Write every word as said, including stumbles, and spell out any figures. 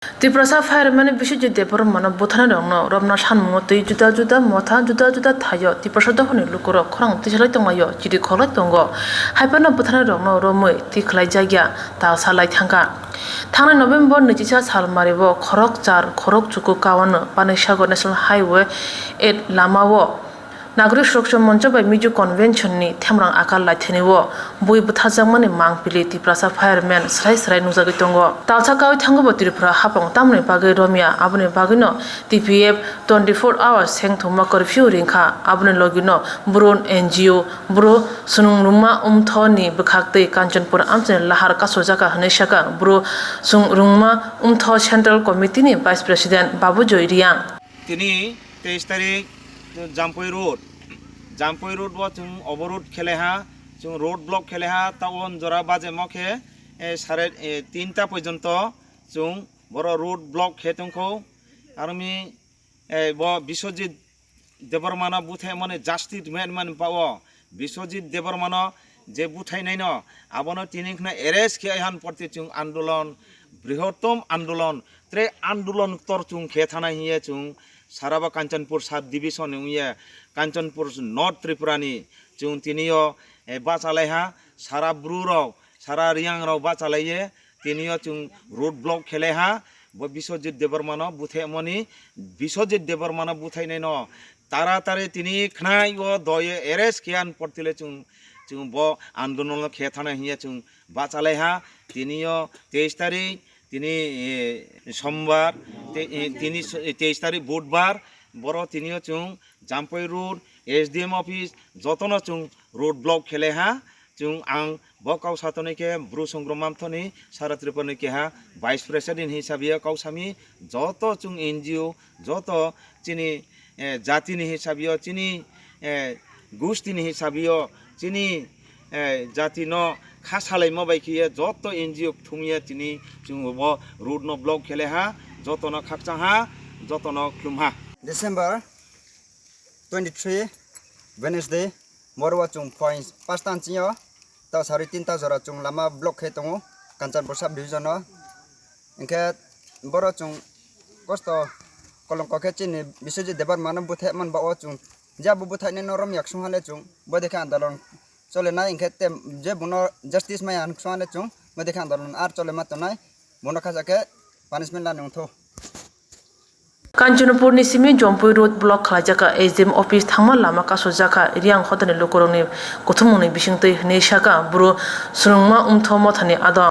Tiprasa fireman Biswajit Debbarmano butharnairokno romna sanmungo twi juda juda motha, juda juda thaio Tiprasa dophani lukurok khorang tisalai tonglaio, chiri khoklai tongo. Haiphano butharnairokno romwi twi khlaijakya ta salai thangkha. Thangnai November nwichisa salmario khorok char khorok chuku kaono Panisagar National Highway eight lamao Nagorik Suraksha Moncho bai Mizo Convention ni themrang akal laithani o bui butharjakmani mangpili Tiprasa fireman srai srai nukjagwi tongo. Talsa kawi thango bo Tripura hapang tamoni bagwi romya, aboni bagwino T P F twenty four hours sengthoma curfew ringkha, aboni logino buro N G O, buro Sunungrungma Umtho ni bwkhak twi Kanchanpur amchaini lahar kasujaka hwnwi sakha buro Sunungrungma Umtho Central Committee ni Vice President Babujoy Riang. Tini teis tarik Jampui Road, Jampui Road o chwng overload khelaiha, chwng road block khelaiha, tao jora bajemo khe, eh, sare, eh, tinta porjonto chwng boro road block khe tongkho. Aroni, eh, bo Biswajit Debbarmano buthaimani justice man man pao. Biswajit Debbarmano je buthainaino, abono tini khna arrest khe aihan porti chwng andolon, brihotom andolon, tre andolon ktor chwng khe thana hiye chwng saraba Kanchanpur sub division ni wngye Kanchanpur North Tripura ni chwng tiniyo, eh, bachalaiha, sara bru rok, sara Riang rok bachalaiye, tiniyo chwng road block khelaiha, bo Biswajit Debbarmano buthaimani, Biswajit Debbarmano buthainaino taratari tini khnaio doye arrest khe an portile chwng, chwng bo andolon khe thana hiya chwng bachalaiha. Tiniyo teis tarik, tini, eh, sombar, te-, eh, tini so-, eh, teis tarik budbar, boro tiniyo chwng Jampui Road, S D M office, jotono chwng road block khelaiha. Chwng ang bo kau satonwi khe Bru Songrongma Mthoni Sara Tripurani keha Vice President hisabio kau sami, joto chwng N G O, joto chini, eh, jatini hisabio, chini, eh, gustini hisabio, chini, eh, jatino kha salaima bai khiye joto N G O thumya tini chwng bo road no block khelaiha, jotono khakchangha, jotono khulumha. December twenty three, Wednesday, boro o chwng phoin pasta nchingyo, ta sari tinta jora chwng lama block khe tongo, Kanchanpur sub division o. Hinkhe boro chwng kosto kolongko khe chini Biswajit Debbarmano buthaimani ba o chwng je abo buthainai no romya swngha le chwng bodei khe andolon cholenai, hinkhe je bono justice maya swngha le chwng bodei khe andolon ar cholema tongnai, bono khacha khe punishment lani wngthu. Kanchanpur ni simi Jampui Road block khlaijak S D M office thangma lama kasujak kha, Riang hodani lukurokni kuthumungni bisingtwi hwnwi sakha buro Sunungma Umtho mothani adong.